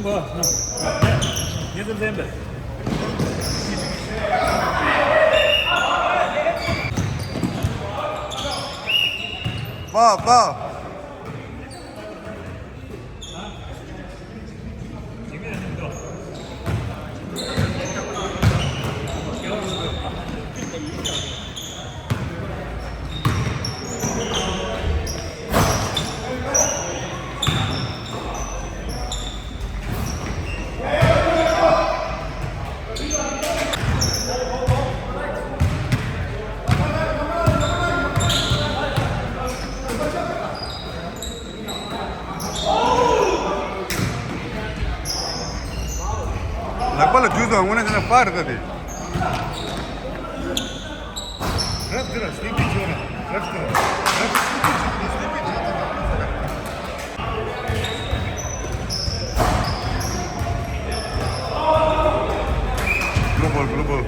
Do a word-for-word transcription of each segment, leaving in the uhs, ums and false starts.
Foul, foul. ལག་པ་ལ་འཇུས་སོང་། དངོས་གནས་བྱས་ན་པར་རེད་ད་དེ། རབ་དེ་ལ་སི་པི་ཆོག་ན་རབ་དེ་ལ་རབ་སི་པི་ཆོག་ན་སི་པི་ཆོག་ན། Global, global.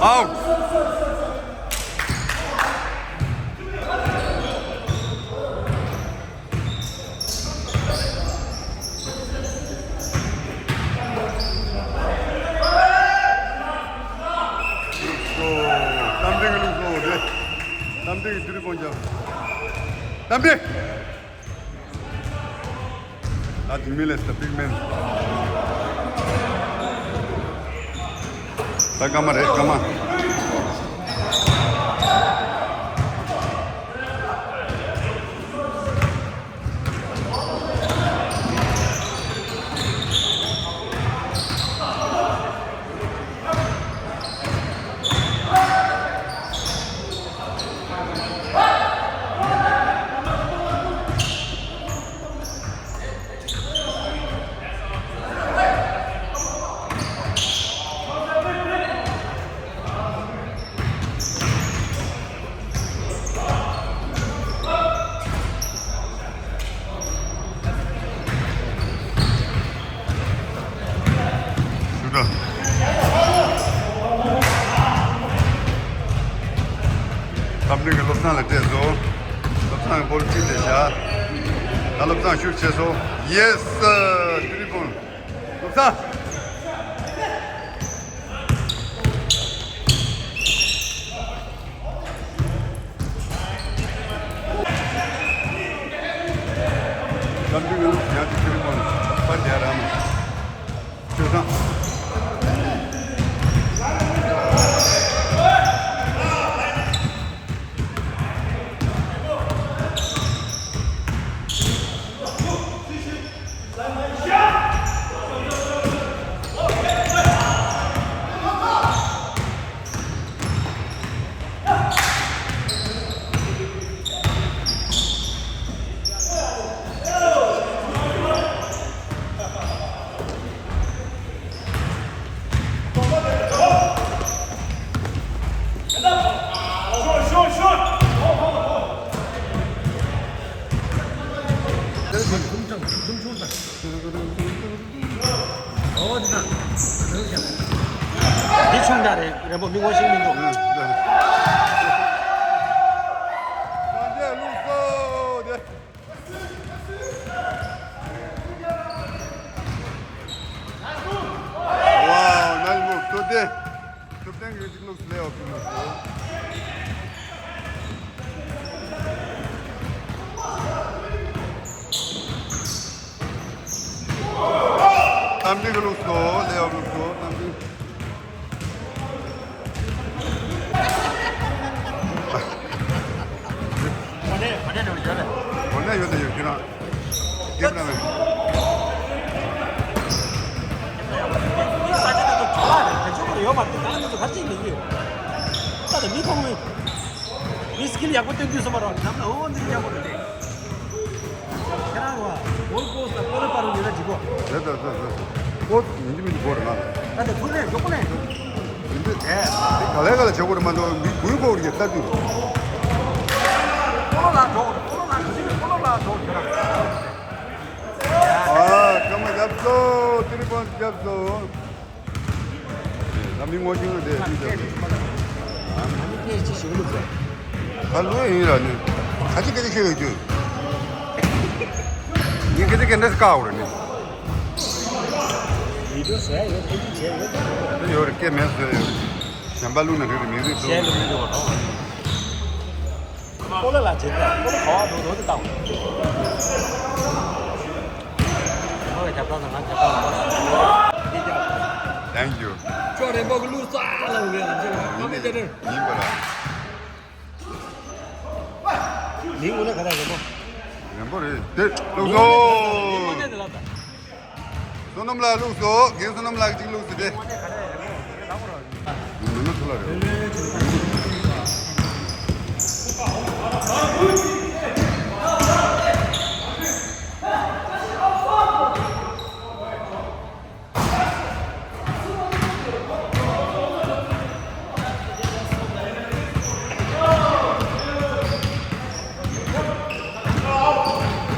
Out. གཏམ་དཔེ་གི་ལུགས་སོ་རེད། གཏམ་དཔེ་གི་དུས་རིང་དགོངས་རྒྱབ། གཏམ་དཔེ། ད་དེ་མི་ལས་ད་པིག་མེན། ད་སྐར་མ་རེད། སྐར་མ། ཞུ་དང་། ཏམ་ལིང་གི་བློ་བཟང་ལ་སྤྲད་སོང་། བློ་བཟང་གི་བོལ་ཁྲིད་དེ་བཞག་ད་བློ་བཟང་ཤུད་བྱས་སོང་། ཡེ་སི། ཏི་རི་བོན། བློ་བཟང་། ཏམ་ལིང་གི་ཡང་ཏི་རི་བོན་པ་དེ་རང་། ཆོས་བཟང་། འདི་ཆུང་དྲགས་རེད། རན་པོ་མི་ངོ་ཤེས་མི་འདུག Wow, nice move. Today, Tupten music looks lay off, you know. ཏམ་ལིང་གི་ལུགས་སོ། ལེ་ཡོབ་ལུགས་སོ། ཏམ་ལིང་། གོ་གནས་གོ་གནས་འདྲ་བོ་ཡོད་རེད། གོ་གནས་ཡོད་དང་ཡོད་ཁྱོད་རང་། སྐྱེས་པ་རང་རེད། འདི་ས་ཆ་དེ་ཚོ་གྲྭ་པ་རེད། བོད་ཆོས་ཁོ་རང་ཡོད་མ་རེད། ད་ང་ཚོ་ག་རེ་བྱེད་ཀྱི་ཡོད། ད་ལྟ་མི་མཐོང་མོད། མི་སི་ཀིལ་ཡག་པོ་སྟོན་དུས་སོ་མ་རོགས་ནམ་ལ་འོ་འདི་ཡག་པོ་རེད་དེ། ཁྱེད་རང་བ་གོལ་པོ་སི་ཊི་དང་གོ་ལ་པར་ཡོད་ན་འགྲིག་གོ། རེད་ད་རེད་རེད། པོ་སི་ཊི་ཡིན་གཅིག་མིན་གཅིག་དགོས་རེད་ང་ལ། ད་ལྟ་ཐུག་ལས་མགྱོགས་པོ་ལས། དེ་ག་ལེ་ག་ལེ་བྱེད་དགོས་རེད་མ་གཏོགས་མི་འགུལ་དགོས་རེད་ལྟ་དུས། སྤོ་ལོ་ལ་འགྲོ། སྤོ་ལོ་ལ་འགྲོ། སྤོ་ལོ་ལ་འགྲོ། ཨ་སྐར་མ་བརྒྱབ་སོང་། ཏི་རི་པོན་བརྒྱབ་སོང་། ད་མི་ངོ་ཤེས་ན་དེ་མི་བརྒྱབ་སོང་། ཨ་ནི་སྐད་ཅིག་ཞིག་ལུགས་ཟེར། ད་ལོས་ཡིན་ར་ནི། ཁ་ཅིག་སྐད་ཆ་ཤོད་ཡོད་རྒྱུ། ཡིན་སྐད་ཆ་སྐད་འདྲ་བཀག་འོ་ར་ནི། ཡིད་སྤྲོ་ཟེར་ཡོད། ཐེ་ཇུས་བྱས་ཡོད། ཡོད་རེད། སྐད་མེད་བཟོས་ཡོད། གཞན་པ་བླུགས་ན་རེད་རེད། མི་རེད་གཞན་བླུགས་མི་འགྲོ་བ་རོགས། སྤོ་ལོ་ལ་བྱེད་པ། སྤོ་ལོ་ག་བ་འགྲོ་འགྲོ་དེ་བཏང་། ང་ལ་རྒྱབ་ཐང་དང་ང་རྒྱབ་ཐང་དང་། Thank you. ཅོ་རེ་འབོག་གི་བླུགས་ས་ལ་འོང་ངས་ལ་ཅེ་ལ་ཀམ་པེ་ཅེ་ཊར། ཡིན་པ་ལ། མིང་ངོ་ན་ག་རེ་རེད་མོ། རན་པོ་རེད་དེ། བླུགས་སོ། མིང་ངོ་ན་དེ་ལ་ད། བསོད་ནམས་ལགས་བླུགས་སོ། རྒན་བསོད་ནམས་ལགས་གཅིག་བླུགས་སོ་དེ། མི་མ་ཐུ་ལ་རེད།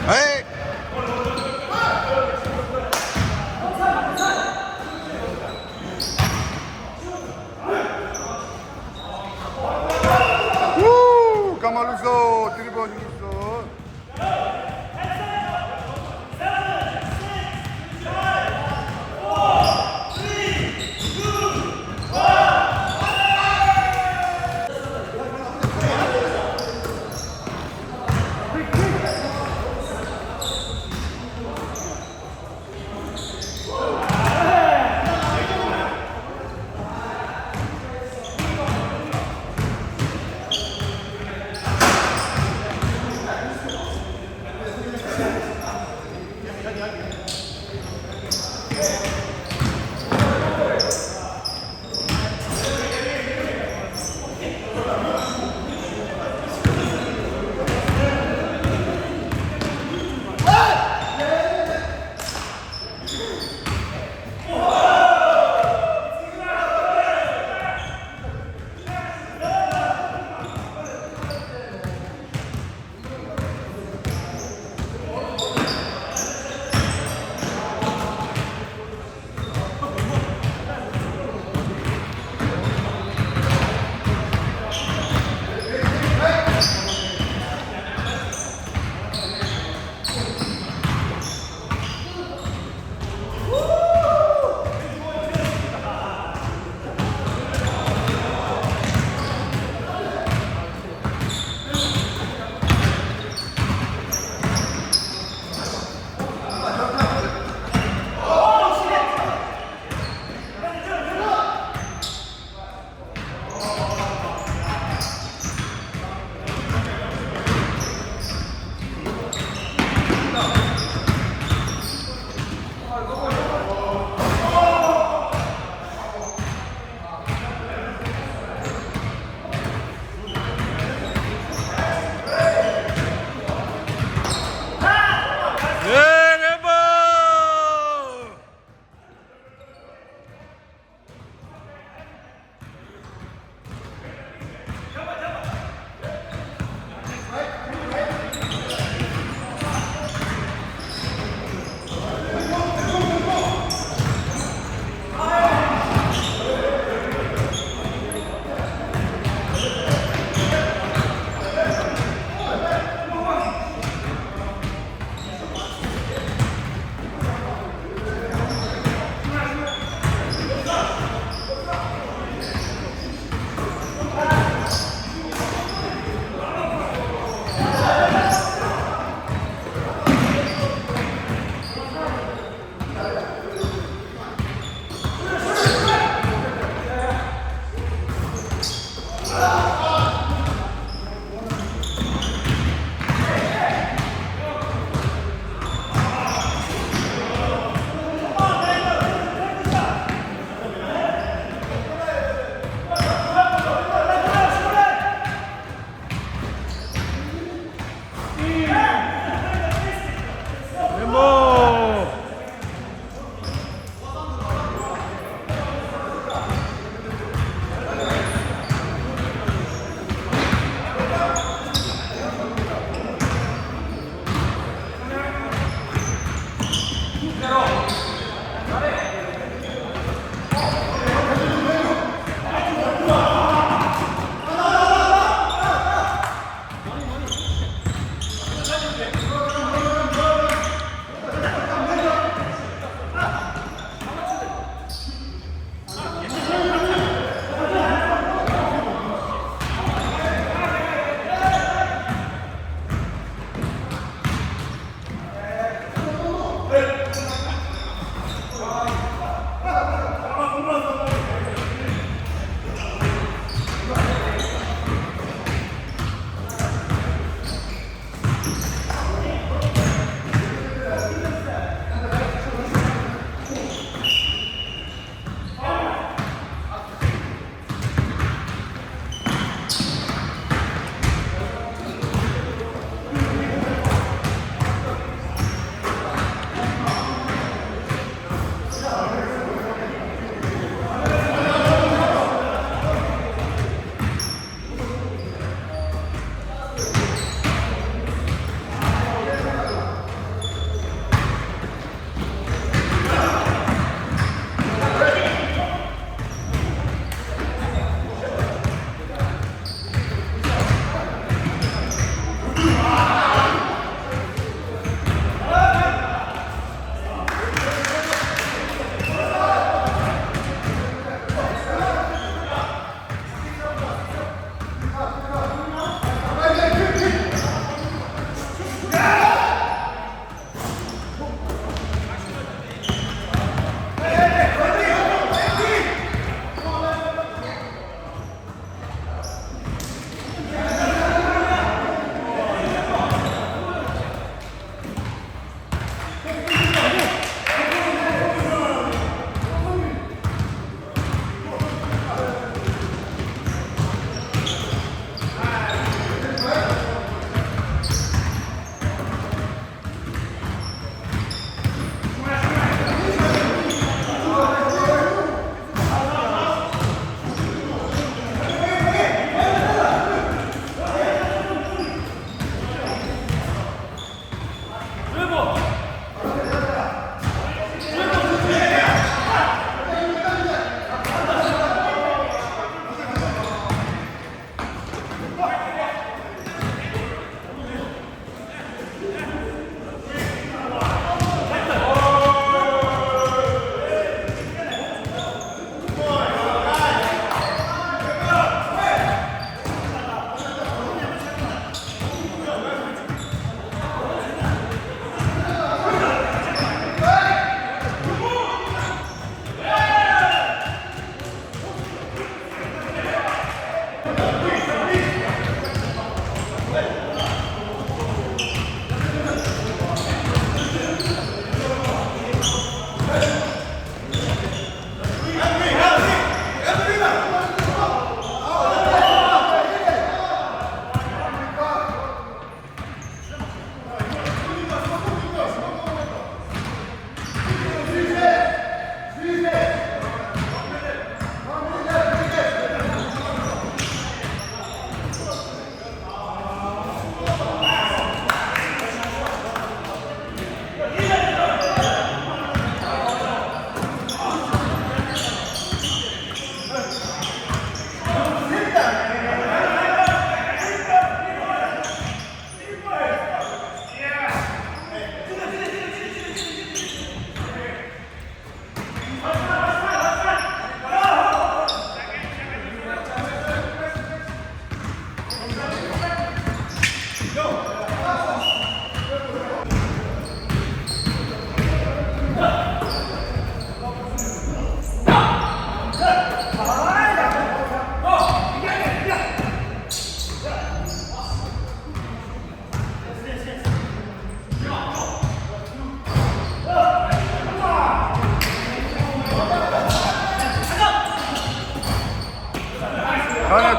ཧེ། ཝུ། སྐར་མ་བླུགས་སོ། ཏི་རི་པོན།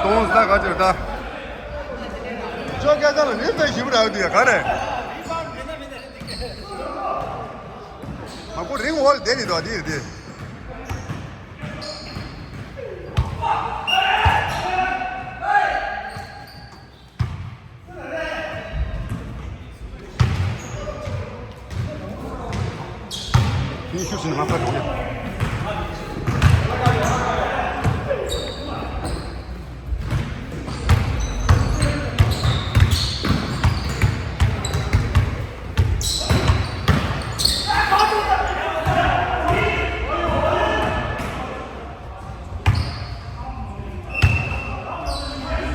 ཏོང་ས་ག་ཅིར་ད། ཅོ་སྐད་ཆ་ལ་རིམ་པས་ཞིབ་ར་འདུག་ཡ་ག་རེ། མ་གོ་རིང་འོག་ལ་བསྡད་ནི་འདུག་འདི་འདི། ཤུ་ཤུ་ཞིག་མ་ཕར་འགྲོ་ཡ།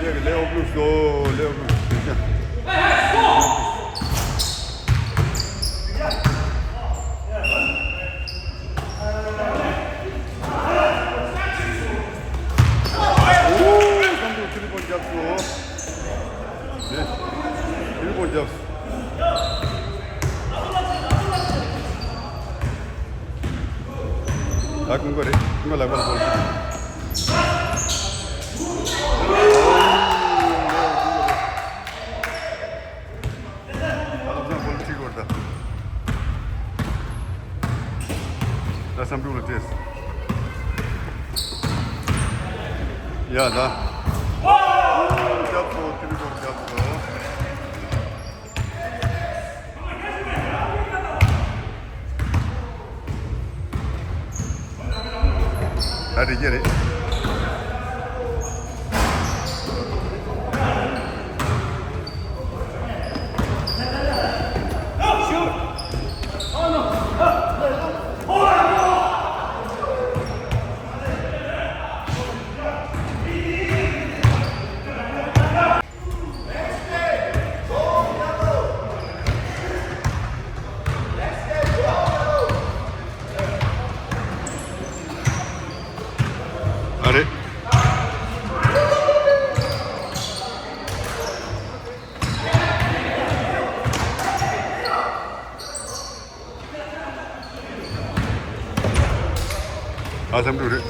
ལེགས་ལེགས་ཨོ་པླུག་སོ་ལེགས་ཨོ་པླུག་སོ། ཨོ་སམ་དུ་ཐི་རི་པོན་རྒྱབ་སོ། ནས་ཐི་རི་པོན་རྒྱབ་སོ། ད་ཀུན་གོ་རེད། ཀུན་གོ་ལག་པ་ལ་སོང་། ཨ་ལབ་སང་བོལ་ཁྲིག་བར་ད། ད་སམ་དུ་ལ་ཏེས། ཡ་ད། རྒྱབ་སོ་ཐི་རི་པོན་རྒྱབ་སོ། ད་རེད་རེད། ཨ་རེད། ཨ་སམ་དུ་རེད།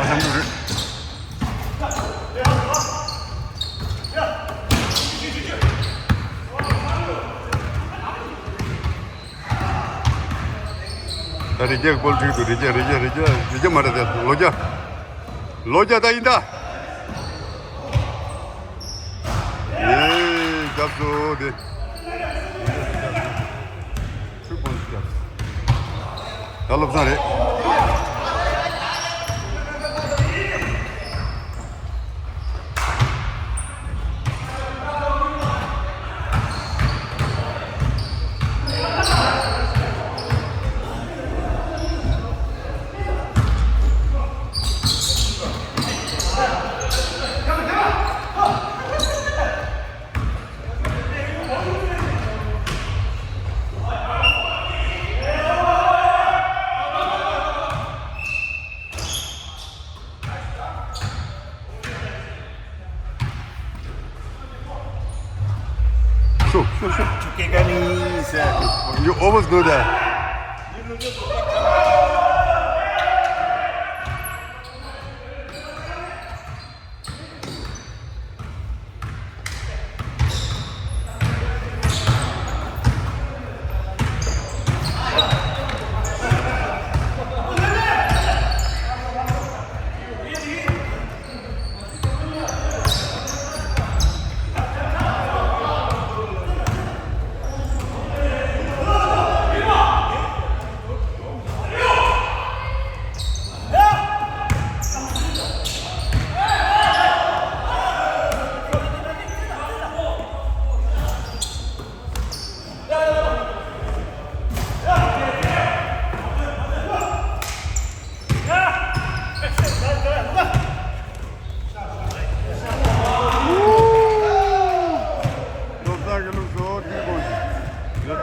ཨ་སམ་དུ་རེད། ད་རི་རྒྱ་གི་བོལ་ཁྲིག་ཏུ་རི་རྒྱ་རི་རྒྱ་རི་རྒྱ་རི་རྒྱ་མ་རེད་དེ་ལོ་རྒྱ། ལོ་རྒྱ་ད་ཡིན་ད། ཡེ་རྒྱབ་སོ་དེ། ཚུར་བོལ་རྒྱབ། ད་བློ་བཟང་རེད། Sure, sure, sure. You always do that. བློ་བཟང་གི་ལུགས་སུ་ཏི་པོ་ཡོད།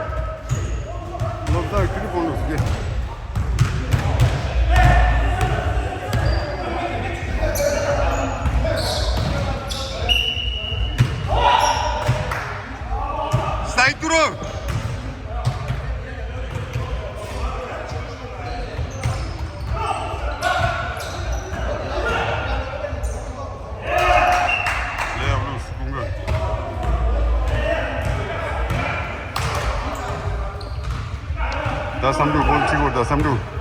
བློ་བཟང་གི་ཏི་པོ་ལུགས་སུ་སྐྱེ། ད་བསམ་འགྲུབ་སྐོར་གཅིག་བོར་ད་བསམ་འགྲུབ།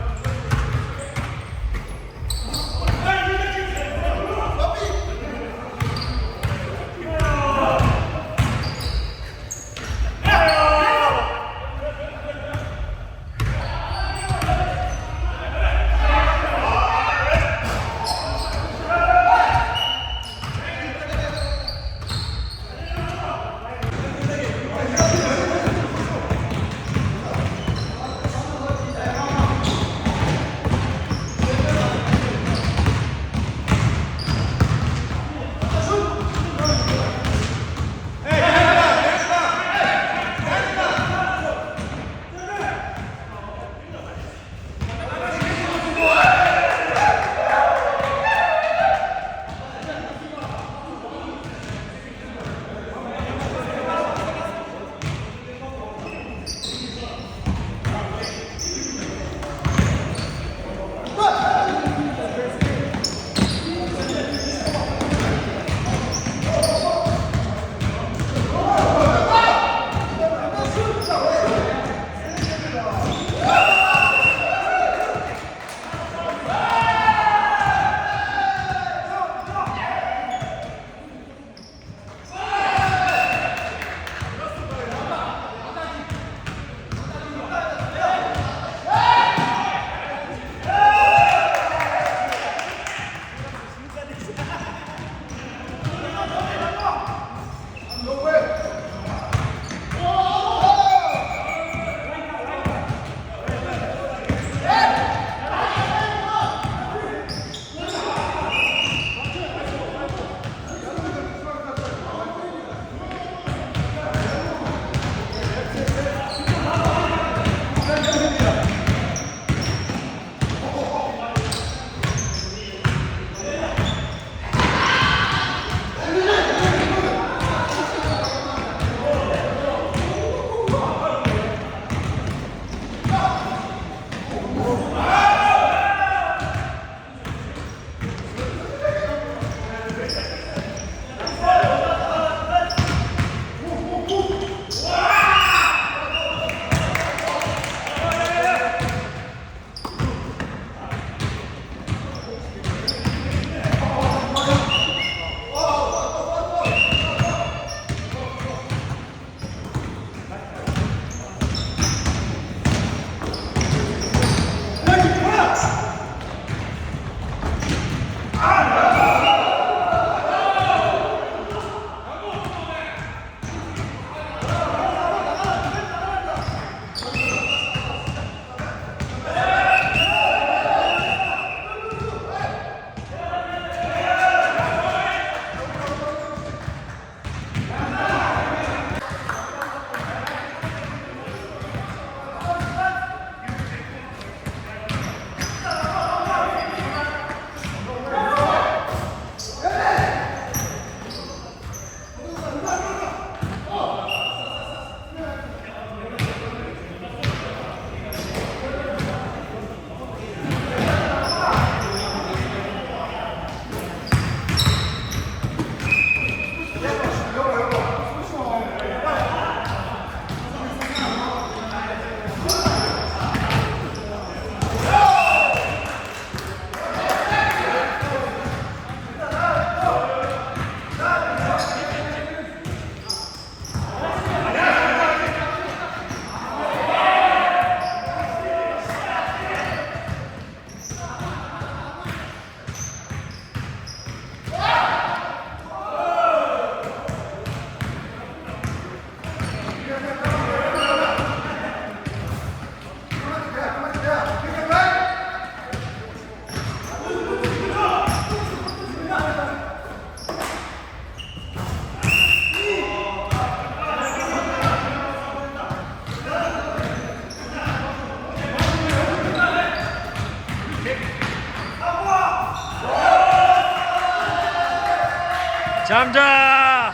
འཇམ་འདྲ།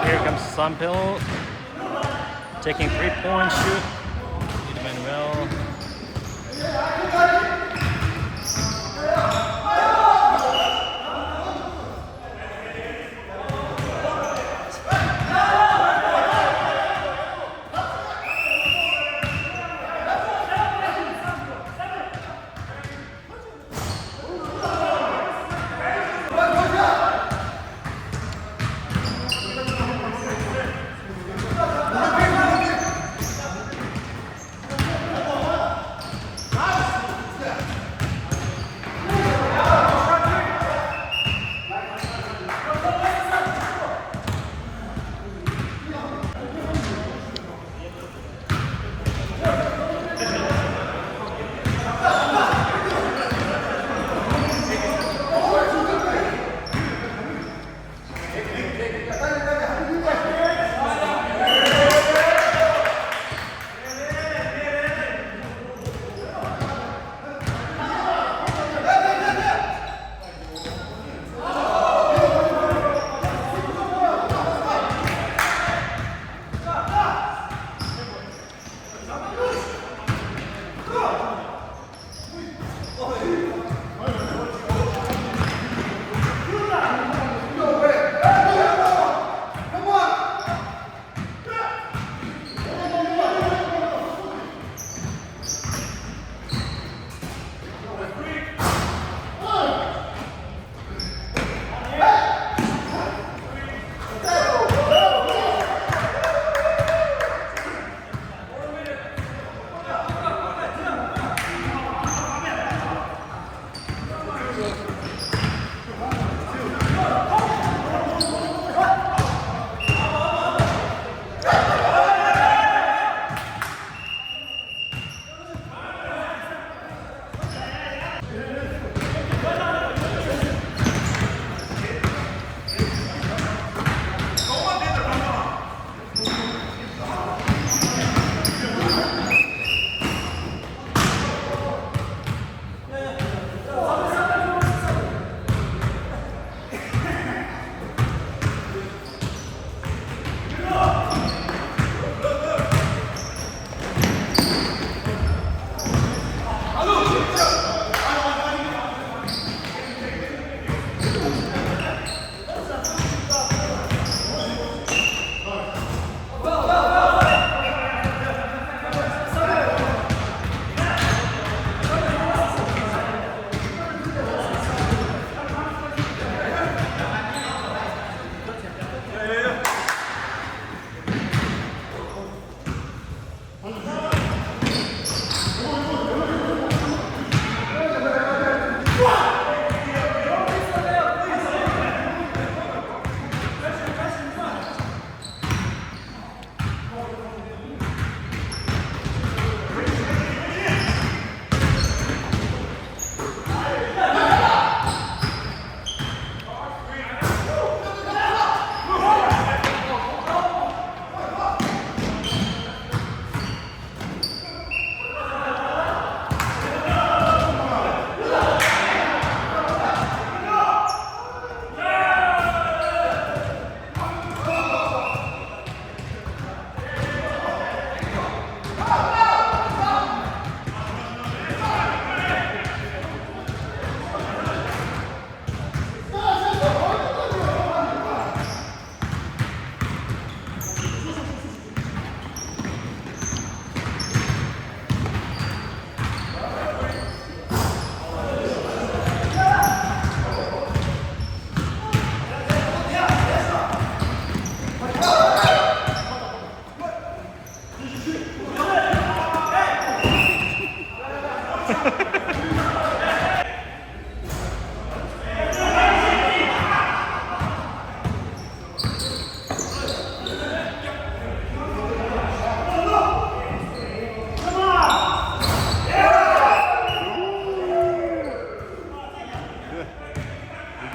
Here comes Sampil, taking three-point shoot. It went well.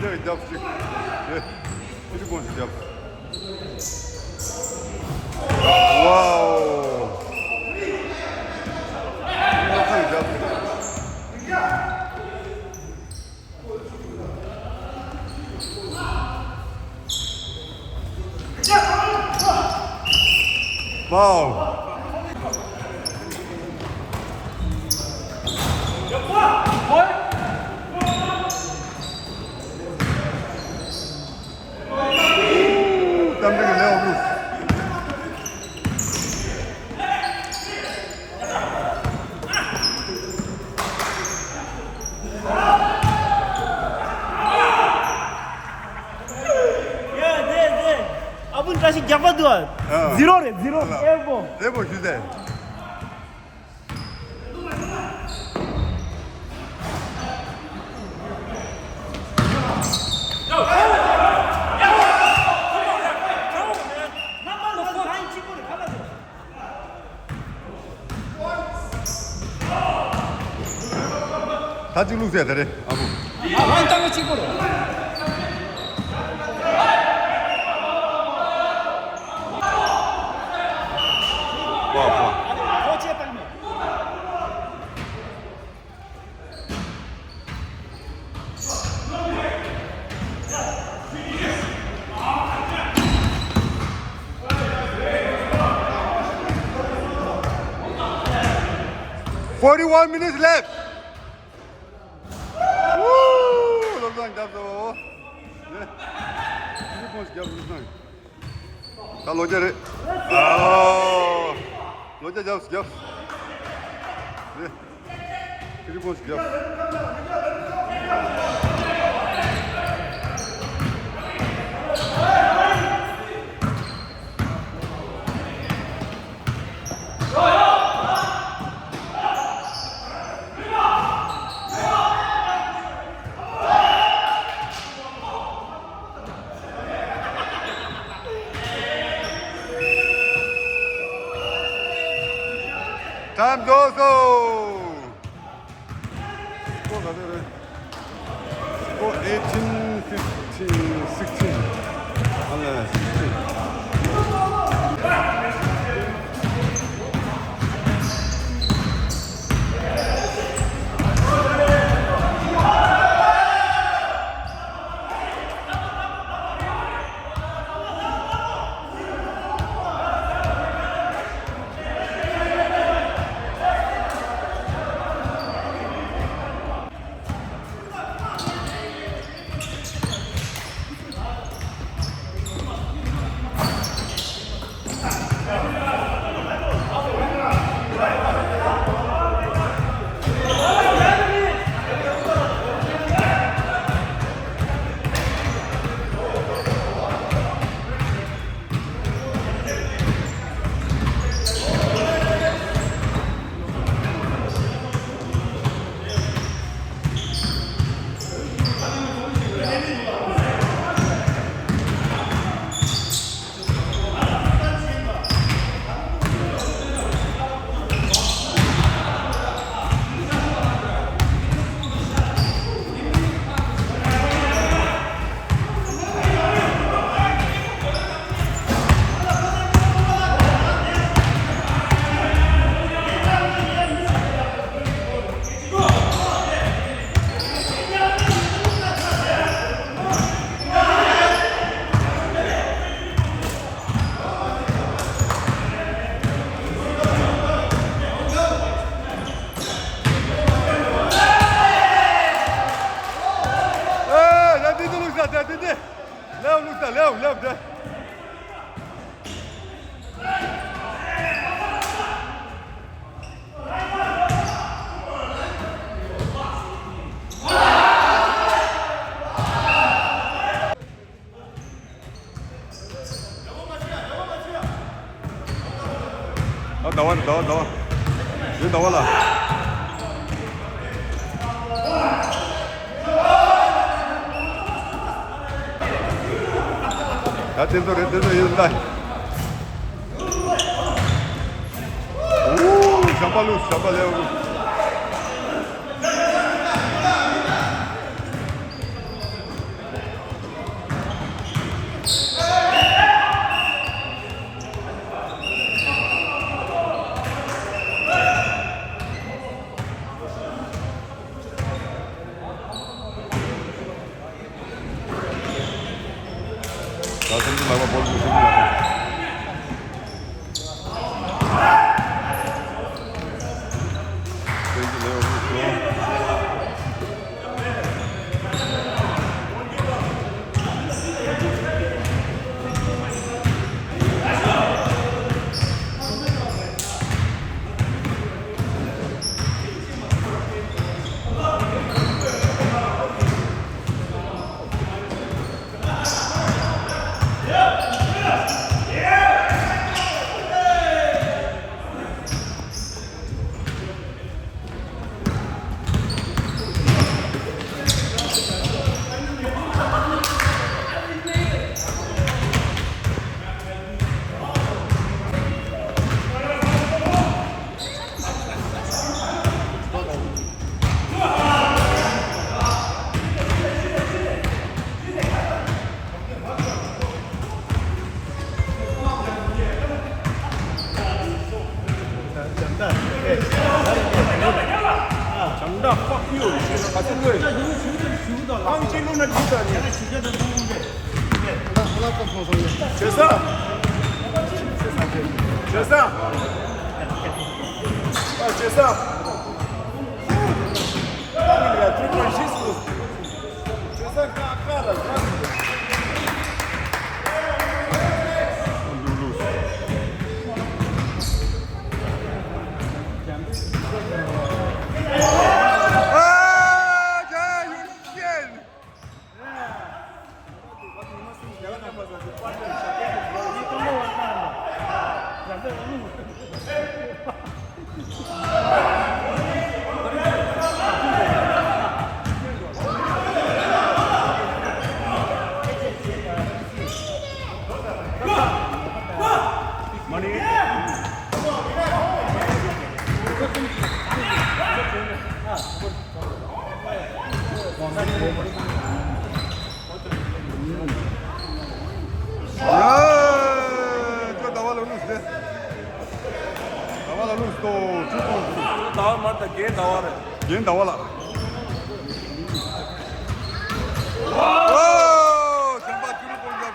རྒྱབ་རྒྱབ་ཅིག་ཨེ། ཁྱི་རི་ཀོན་ཞིག་རྒྱབ། ཝའོ། ཁྱི་རི་ཀོན་རྒྱབ། ཝའོ། གཏམ་འདི་གི་ལེའོ་ལུ། ཡ་དེ་དེ། ཨ་བུ་བཀྲ་ཤིས་རྒྱག་པ་འདུག་ཨ། ཨ། ཛི་རོ་རེད་ཛི་རོ། ཨ་ལ། ཨེ་བོ། ཨེ་བོ་ཞུ་ཟེར། ད་གཅིག་བླུགས་ཟེར་ད་རེད་ཨ་བུ། ཨ་ལང་ཏང་གཅིག་པོ་རེད། ཁོ་ཆེ་བཏང་མེད། Forty-one minutes left. Woo! བློ་བཟང་རྒྱབ་སོ། ནས། ཁྱི་རི་ཀོན་ཞིག་རྒྱབ་བློ་བཟང་། ད་ལོ་རྒྱ་རེད། ཨ། ལོ་རྒྱ་རྒྱབ་རྒྱབ། རེད། ཁྱི་རི་ཀོན་ཞིག་རྒྱབ། Time goes on. Score ག་ཚོད་རེད། Score eighteen fifteen, sixteen. ཨ་ལས། sixteen. ཨེ། ལེབ་འདི་འདི་བླུགས་ས་དེ་འདི་འདི། ལེབ་བླུགས་ས་ལེབ་ལེབ་དེ། ཨ། ཟླ་བ་ཟླ་བ་ཟླ་བ། འདི་ཟླ་བ་ལ། ཨ་དེ་ཚོ་རེད། དེ་ཚོ་ཡིན་ད། ཨོ་ཞམ་པ་ལུས། ཞམ་པ་ལེའོ་ལུས། ད་སེམས་ཀྱི་ལག་པ་བོར་དགོས། སེམས་ཀྱི་ལག་པ། སེམས་ཀྱི་ལག་པ་བོར་དགོས། ཡ། ཁྱོད་ཟླ་བ་ལ་ལུས་ཟེར། ཟླ་བ་ལ་ལུས་ཏོ། ཁྱོད་ཀོང་ཟེར། ཟླ་བ་མ་ད་རྒན་ཟླ་བ་རེད། རྒན་ཟླ་བ་ལ། ཨོ། ཞམ་པ་ཁྱོད་ཀོང་ཟེར།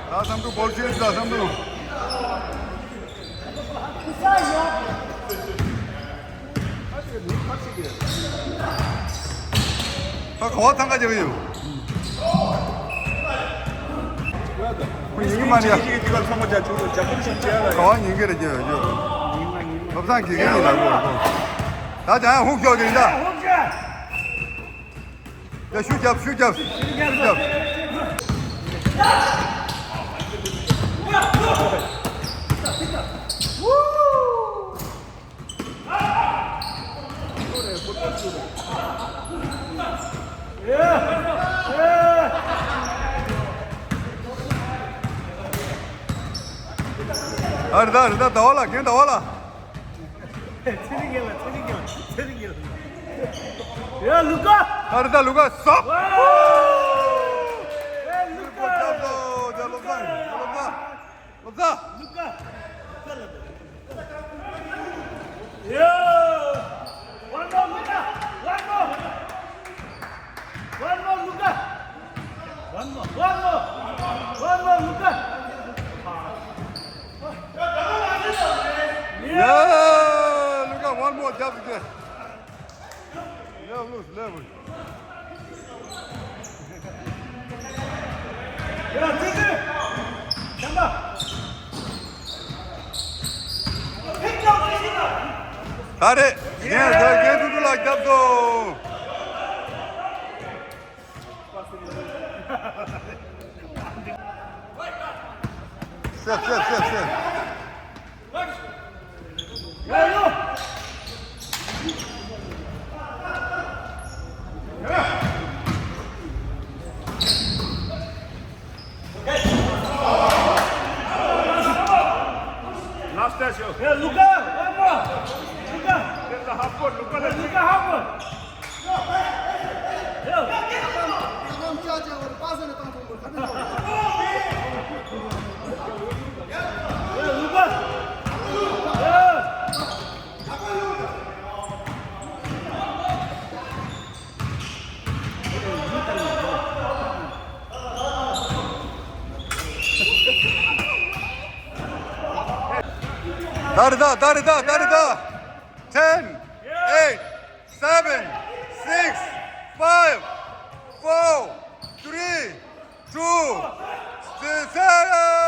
ད་བསམ་འགྲུབ་བོར་ཤེས། ད་བསམ་འགྲུབ། ད་ག་བ་ཐང་ག་རྒྱག་གི་ཡོད། ཁོ་ཡིན་གི་མ་རེད། ག་བ་ཉིན་གི་རེད་རྒྱག་ཡོད་རྒྱུ། བློ་བཟང་དགེ་རྒན་ཡིན་ལ་གོ། ད་ཅང་ཡང་ཧུག་ཤོག་དེ་ཡིན་ད། ཡ་ཤུ་རྒྱབ། ཤུ་རྒྱབ། ཤུ་རྒྱབ། ཨ་རི་ད་རི་ད་ཟླ་བ་ལ། རྒན་ཟླ་བ་ལ། ཚེ་རིང་རྒན་ལ། ཚེ་རིང་རྒན་ལ། ཚེ་རིང་རྒན་ལ། ཡ་ལུ་ཀ། ཨ་རི་ད་ལུ་ཀ་སོག་ཡ་ལུ་ཀ། ལུ་ཀ་ལ། ལུ་ཀ། ལུ་ཀ། ཡ། One more, Luka! One more! One more, Luka! One more! One more! One more, Luka! Yeah, Luka, one more, jab again. Level, level. ཨ་རེ། རྒན་རྒན་རྒན་ཐུ་ཐུ་ལགས་རྒྱབ་དོ། སེབ་སེབ་སེབ་སེབ། ཡ་ཡོ། ལྟ་ཞོག་ལུ་ཀ་ཧ་གོ། ལུ་ཀ། ལུ་ཀ་ཧ་གོ། ལུ་ཀ་ཧ་གོ། ལུ་ཀ། ད་རེད་ད། ད་རེད་ད། ད་རེད་ད། Ten, eight, seven, six, five, four, three, two, zero.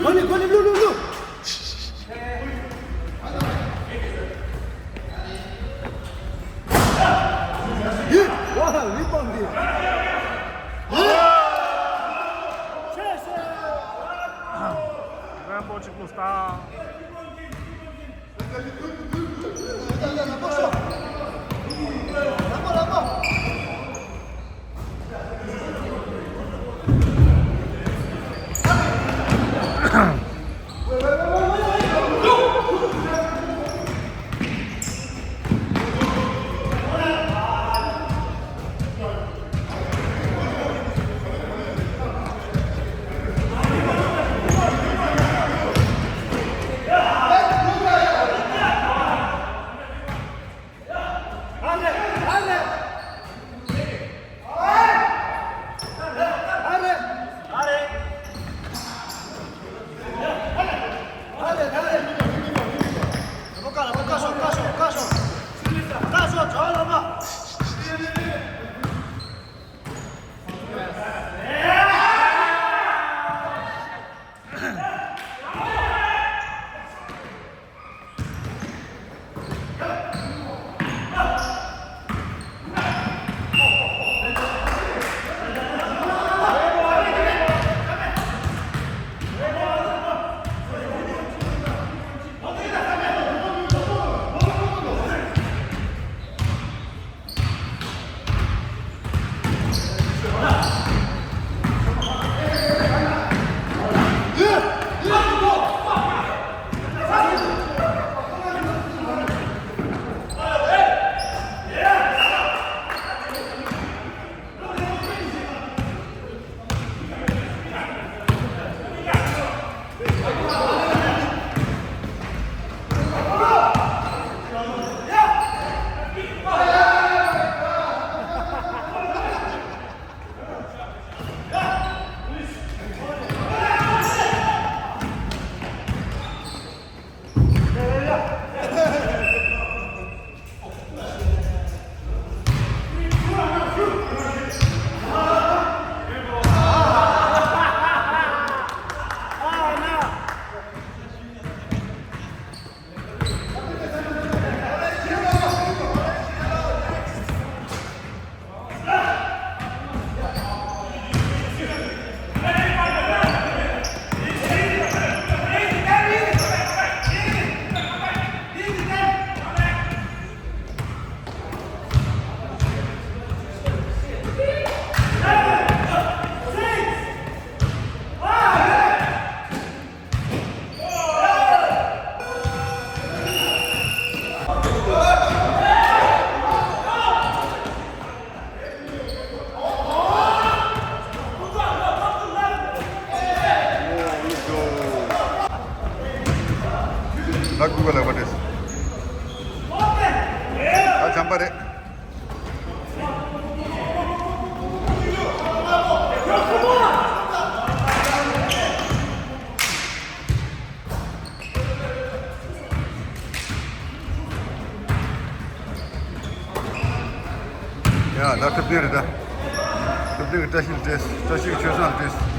གོ་ནི་གོ་ནི་ལུ་ལུ་ལུ། ཡི། ཝ་ཧ་ལི་པང་འདི། ཡི། ཤེ་ཤེ། རན་པོ་ཅིག་ལུ་སྟ། ལག་དགུ་པ་ལག་པ་རེད། ཨ་བྱམས་པ་རེད། ཡ་ད་ཐུབ་བསྟན་རེད་ད། ཐུབ་བསྟན་གྱི་བཀྲ་ཤིས་ལ་སྤྲད། བཀྲ་ཤིས་ཀྱི་ཆོས་བཟང་ལ་སྤྲད།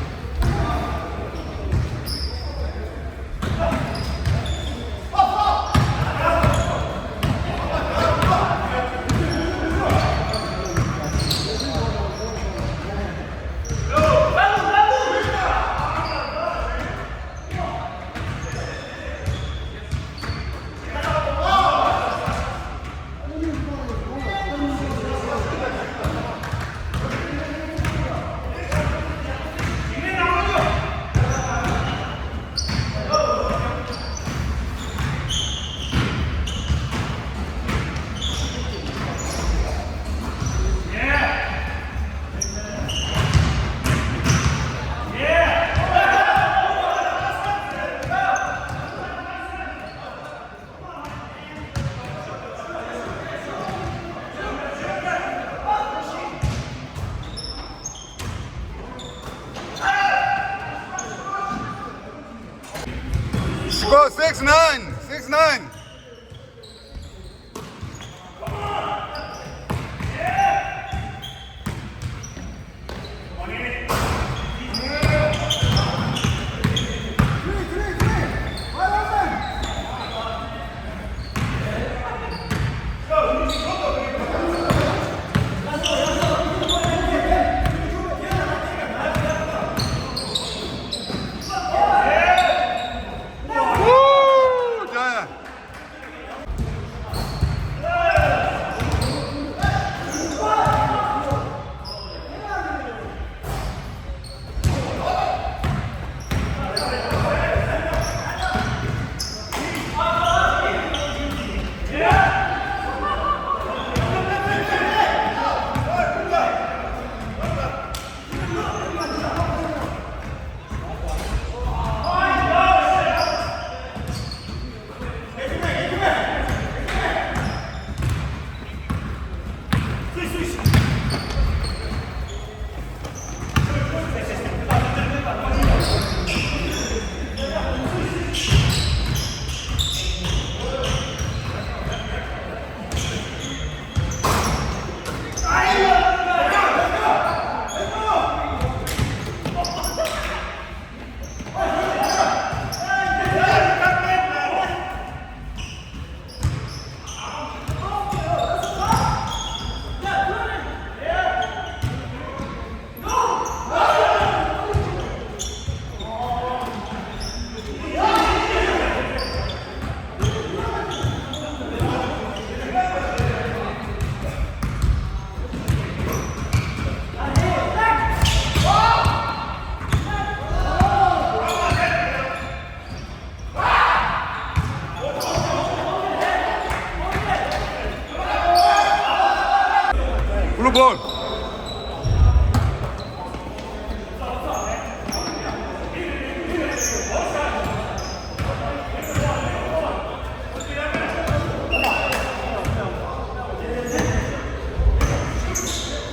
Score six nine, six nine.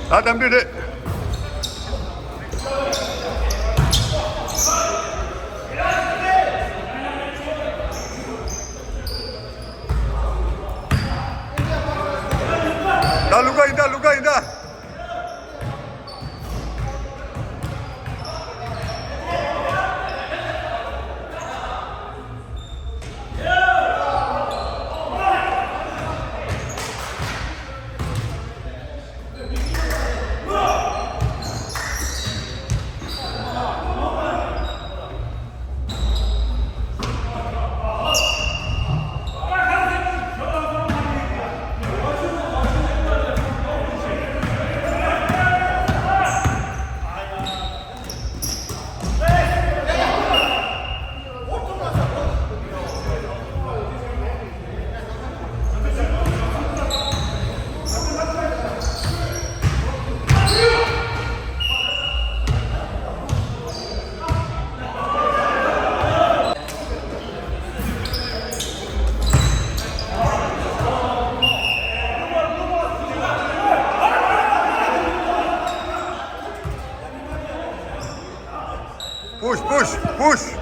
ད་གཏམ་འདྲི་རེད། ད་ལུ་ག་ཡིན་ད། ལུ་ག་ཡིན་ད། Push, push, push.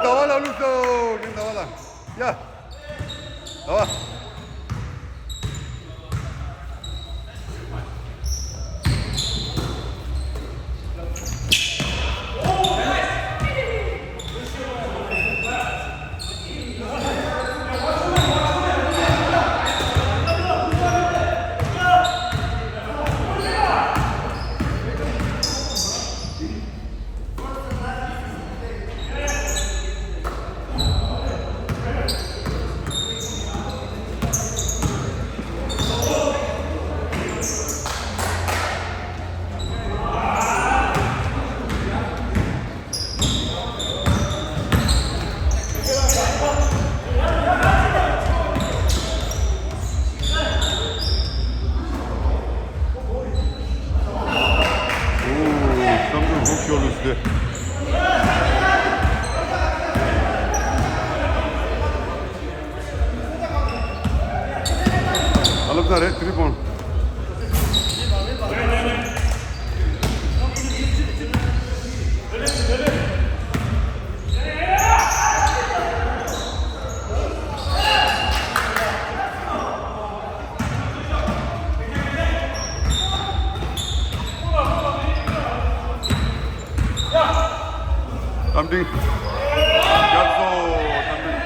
ཟླ་བ་ལ་བླུགས་སོ། ཉིན་ཟླ་བ་ལ། ཡ། ཟླ་བ། ཨོ། བསམ་གྲུབ་ཧུག་ཤོར་ལུས་ཏེ། ཨ་ལབ་ད་རེད། ཐི་རི་པོན། རྟ་མགྲིན། རྒྱ་མཚོ། རྟ་མགྲིན།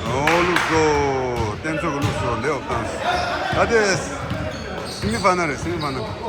ཨོ་ལུགས་སོ། བསྟན་ཚོགས་ཀྱི་ལུགས་སོ། འདི་འོབ་བཏང་། ད་དེ་སེ་མི་ཕ་ནལ་རེད། སེ་མི་ཕ་ནལ།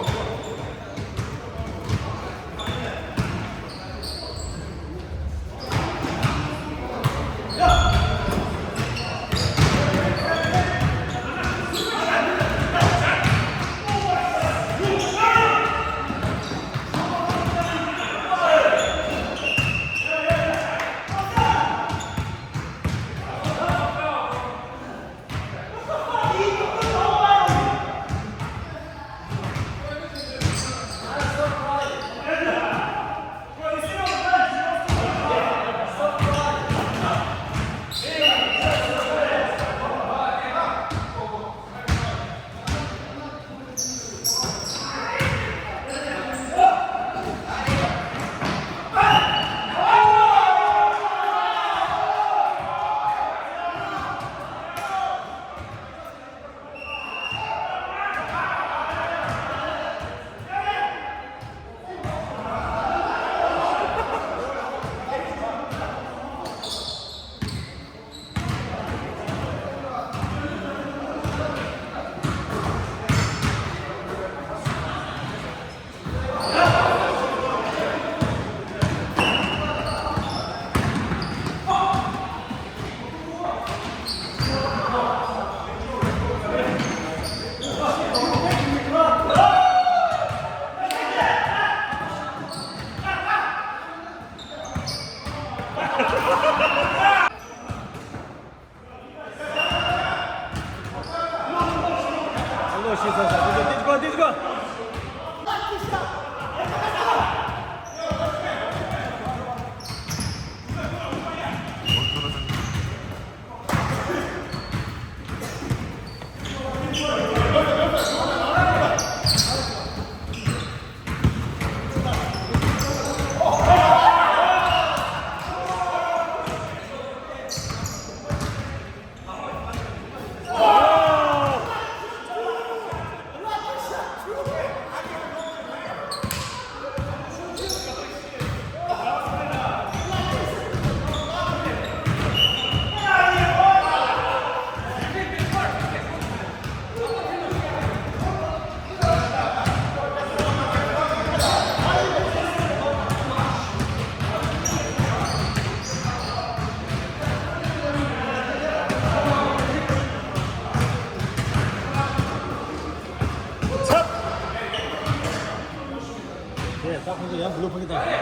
དེ་ད་ཁོང་ཚོ་ཡང་བློ་ཕངས་ཀྱི་ད།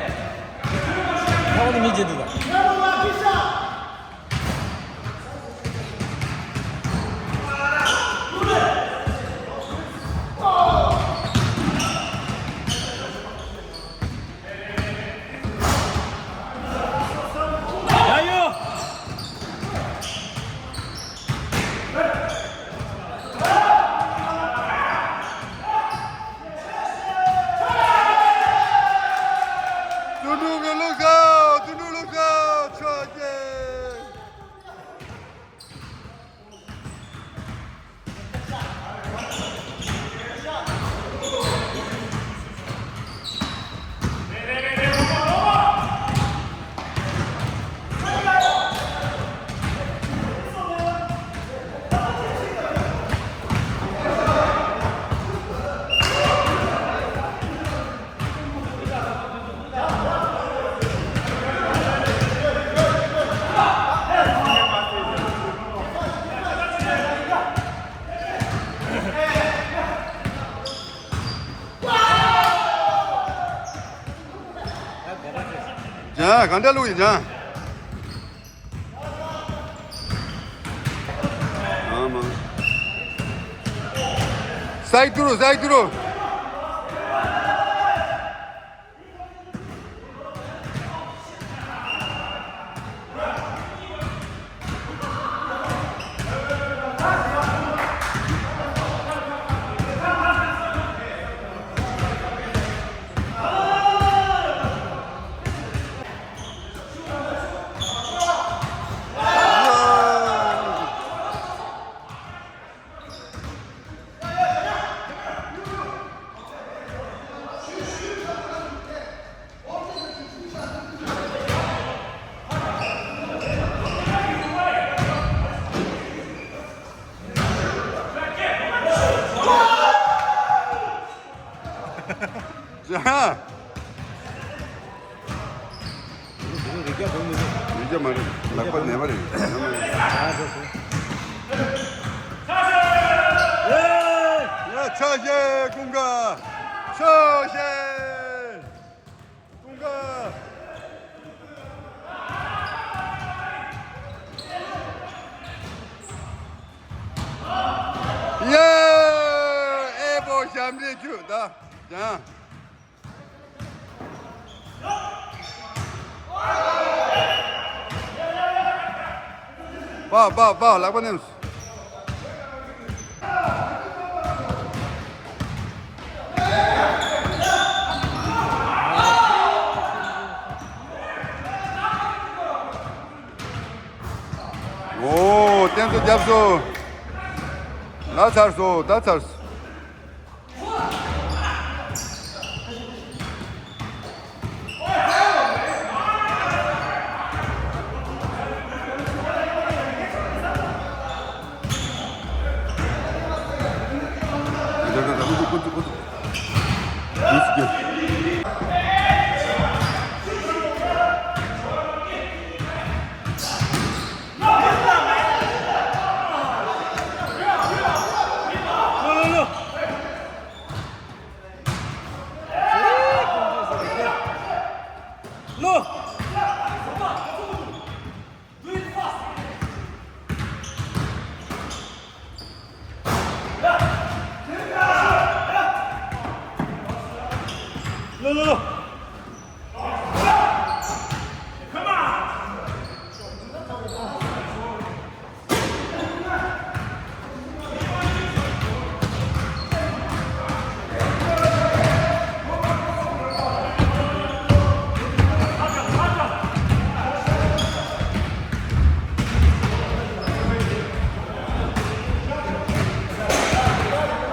ད་ཁོང་ཚོ་མི་བརྗེད་འདུག་ད། ཏུ་ནུ་གི་བློ་ཁ། ཏུ་ནུ་བློ་ཁ་ཆོག་གེ། ཇང་གང་འདྲ་ལུག་ཡིན་ཇང་། ཨ་མ། སའི་ཏུ་རུ་སའི་ཏུ་རུ། ཇ། རིག་རྒྱ་མ་རེད། ལག་པ་ནས་མ་རེད། ཡ་ཆ་ཤས་ཀུན་དགའ། ཆ་ཤས་ཀུན་དགའ། ཡ། ཨེ་པོ་ཞབས་འདྲེན་ཁྱོད་ད་ཀྱང་། པ་པ་པ་ལག་པ་ནེམས། ཨོ་བསྟན་འཛིན་རྒྱབ་སོ། ད་ཚར་སོ་ད་ཚར་སོ།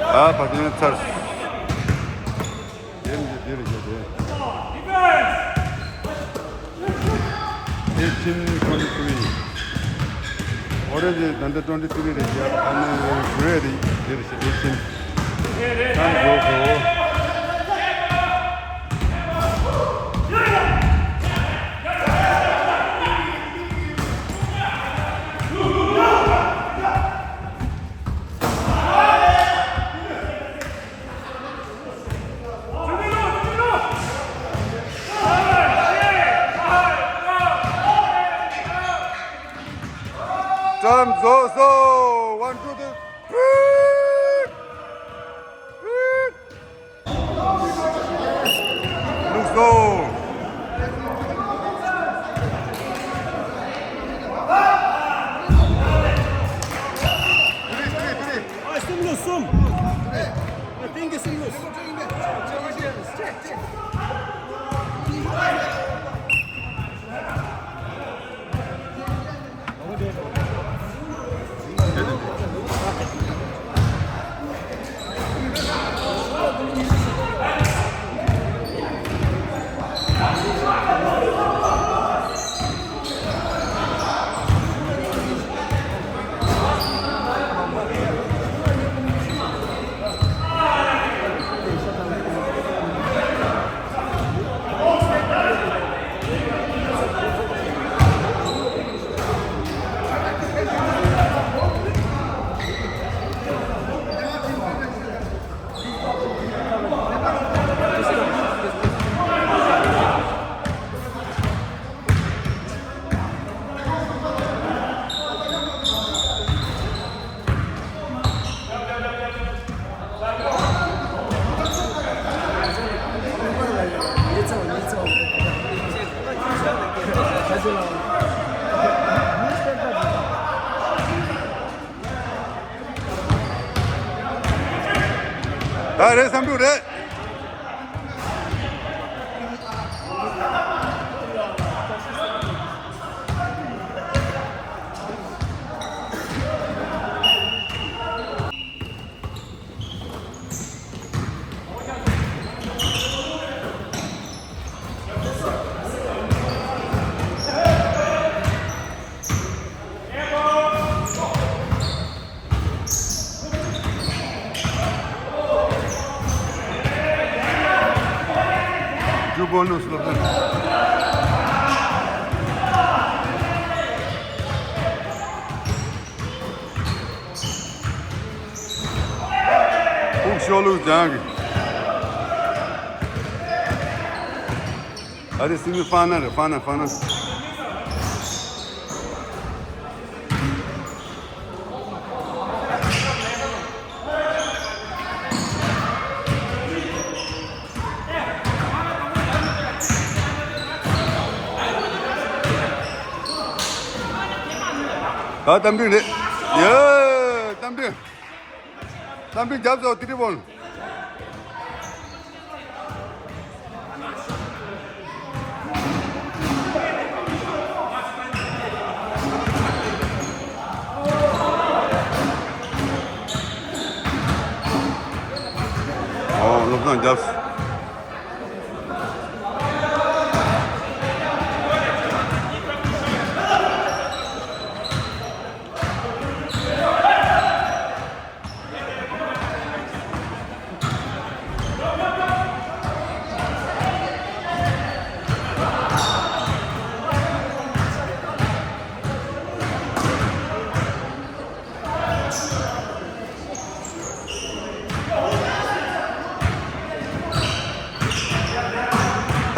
ཨ་བ་དེ་ཚར། དེ་འདི་འདིར་བཞག་དེ། eighteen twenty-three. Already under twenty-three རེད་ཀྱང་ཨ་ནི་བུ་རེད་རེད་དེར་ཞིག་eighteen. ཚང་འགྲོ་གོ། ཀྲམ་རྫོགས་སོ། One, two, three. ལུགས་སོ། ཨ་གསུམ་ལུགས་གསུམ། ཨ་ཏིང་གི་གསུམ་ལུགས། ད་རེད་བསམ་འགྲུབ་རེད། ཨུག་ཤོ་ལུག་ལྗང་གི། ཨ་རེ་སི་མི་ཧྥ་ན་རེད། ཧྥ་ན་ཧྥ་ན། ད་རྟ་མགྲིན་རེད། ཡེ། རྟ་མགྲིན། རྟ་མགྲིན་རྒྱབ་སོ་ཏི་ཏི་བོན། ཨོ་བློ་བཟང་རྒྱབ།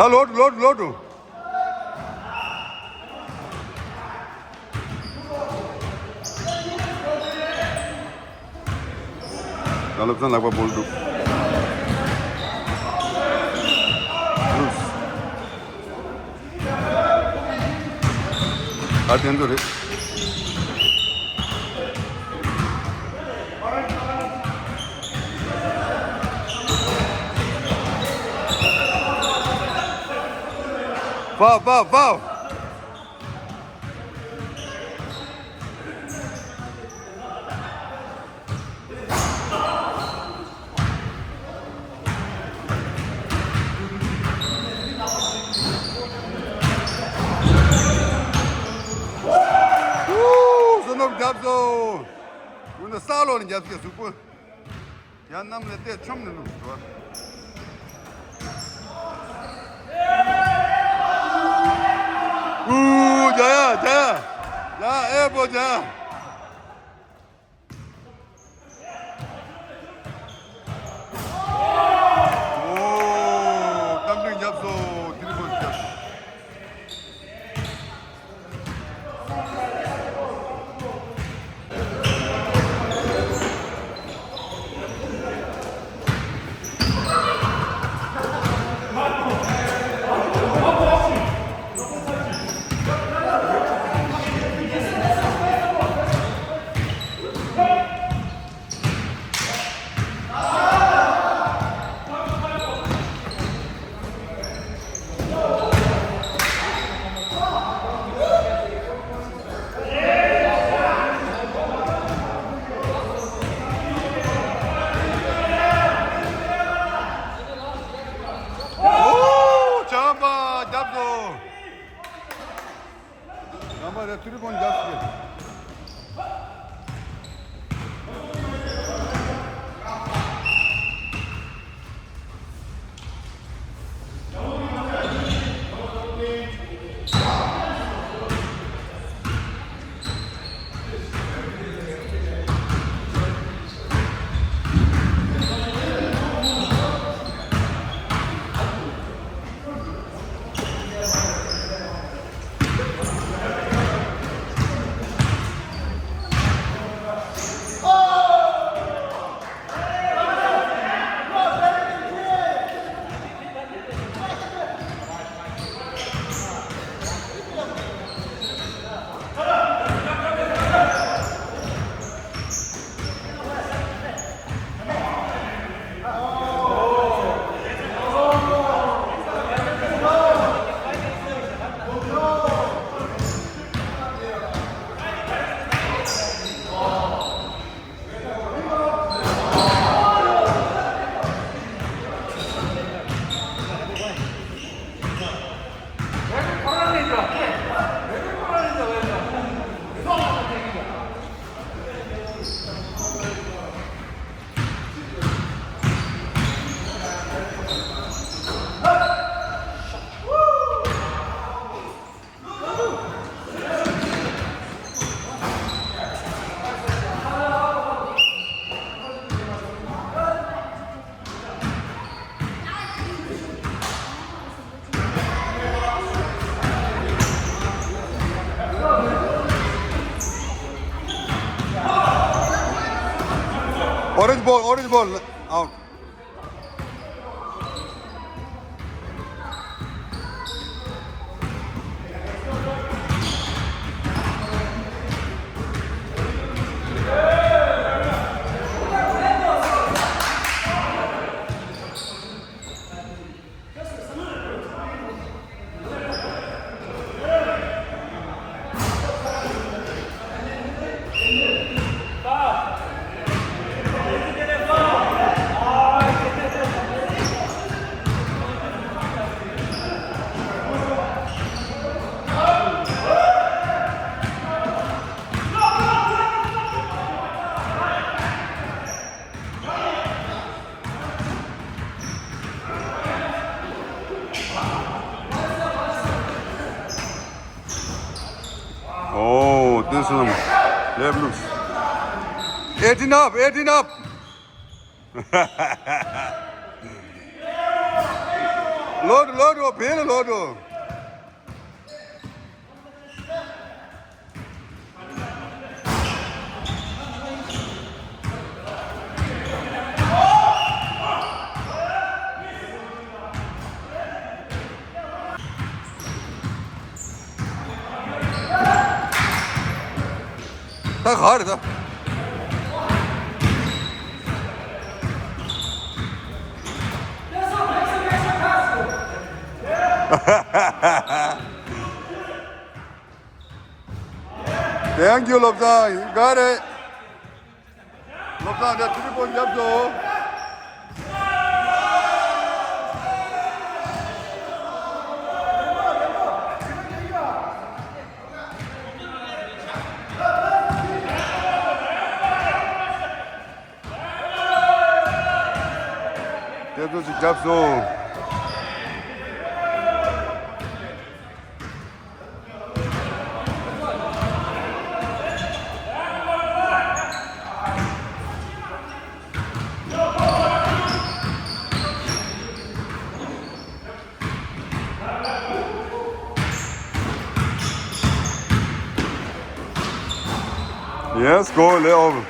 ད་ལོག་ལོག་ལོག་འགྲོ། ད་བློ་བཟང་ལག་པ་སྦོལ་འདུག། ཨ་དེ་འདུག་རེད། Foul, foul, foul. རྒྱབ་སྐྱེ་གཟུགས་པོ། ཡང་གནམ་ལ་བལྟས་ཆོམ་ནས་ལུག་འགྲོ། ཨུ་རྒྱ་ཡ་རྒྱ་ཡ། ཡ་ཨེ་པོ་རྒྱ་ཡ། ཨོ། རྟ་མགྲིན་རྒྱབ་སོ། ཏི་རི་པོ་རྒྱབ་སོ། ཨོ། བྱམས་པ་རྒྱབ་སོ། ཡང་མ་རེད། ཐུ་རི་བོང་རྒྱབ་སོ། Orange ball, orange ball, out. Oh, this one. Left loose. Eighteen up, eighteen up. Load, load, oh, Bill, load, oh. ད་ག་རེད་ད། Thank you བློ་བཟང་། You got it. བློ་བཟང་དེ་ཐུ་རི་པོ་བརྒྱབ་སོང་། དེ་ཚོ་ཅིག་རྒྱབ་སོང་། Yes, go, Leo.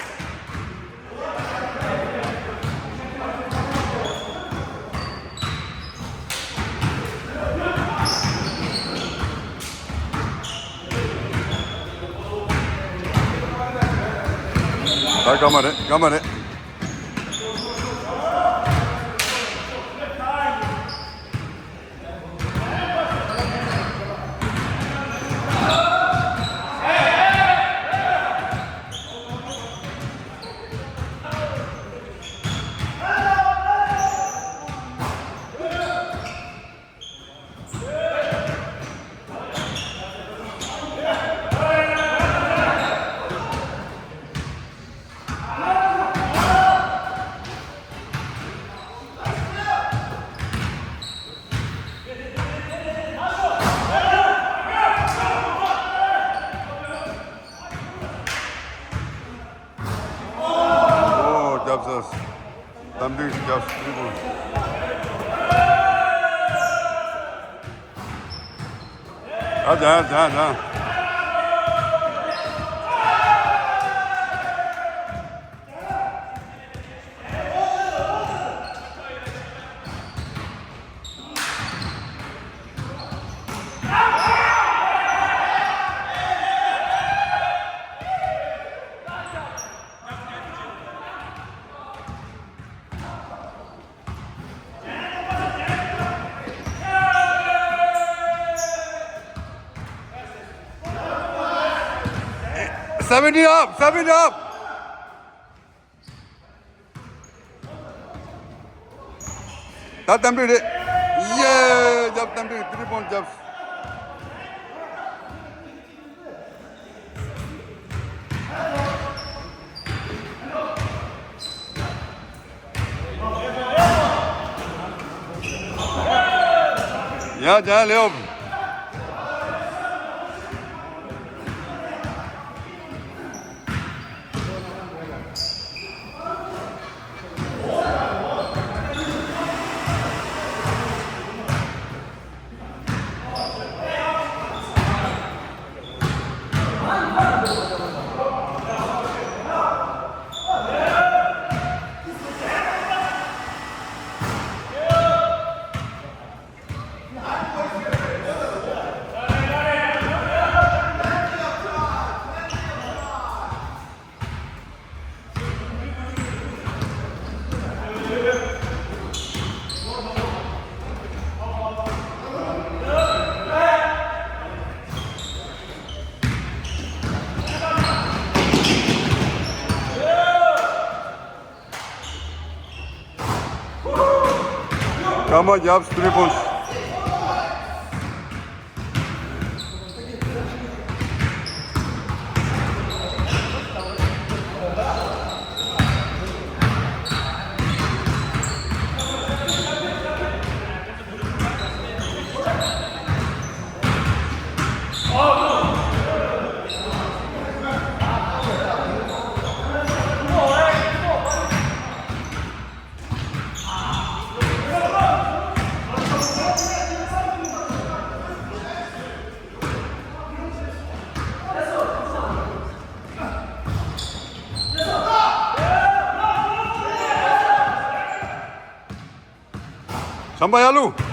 ད་སྐར་མ་རེད། སྐར་མ་རེད། ཨོ། རྒྱབ་ས། གཏམ་རྒྱུད་རྒྱབ་སྤྲུལ་སྐུ། ཨ་ཙི། ཨ་ཙི། ཨ་ཙི། Seventy up, seventy up. ད་གཏམ་རྒྱུད་རེད། ཡེ། རྒྱབ། གཏམ་རྒྱུད། three point རྒྱབ། ཡ། ཡ། ལེའོ། སྐར་མ་བརྒྱབ། three points། བྱམས་པ་ཡར་ལུ།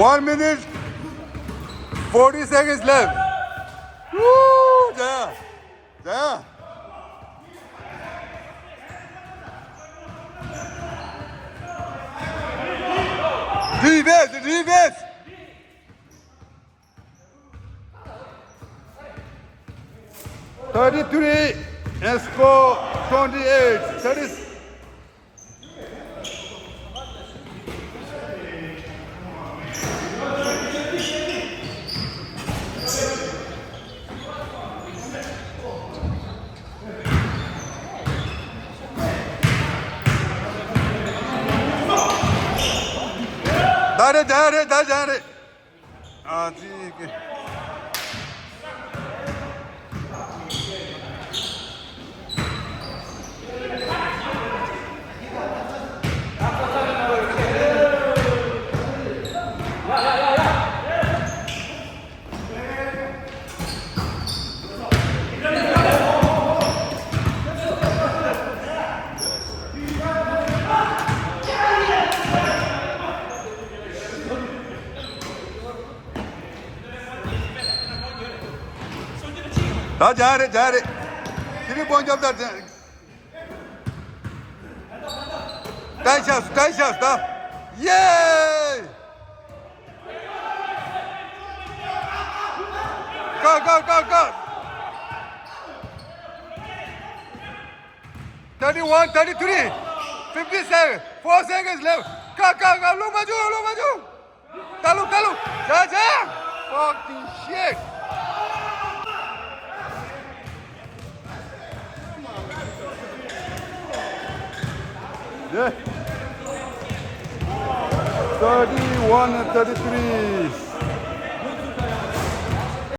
One minute. Forty seconds left. Woo! Yeah. Yeah. Defense, defense. Thirty-three and score twenty-eight. Thirty. ད་རེད་ད་རེད་ད་རེད། ཨ་ཙི་ཀེ། ད་རྒྱག་རེད་རྒྱག་རེད། དེ་རིང་སྤོན་རྒྱབ་ད་རྒྱག། ཏན་ཤག་ཏན་ཤག་ད། ཡེ། ཀ་ཀ་ཀ་ཀ། Thirty-one, thirty-three, fifty-seven, four seconds left. ཀ་ཀ་ཀ། ལོག་མ་འཇུག་ལོག་མ་འཇུག་ད་ལོག་ད་ལོག་ཇ་ཇ། Fucking shit. Yeah. Thirty-one and thirty-three.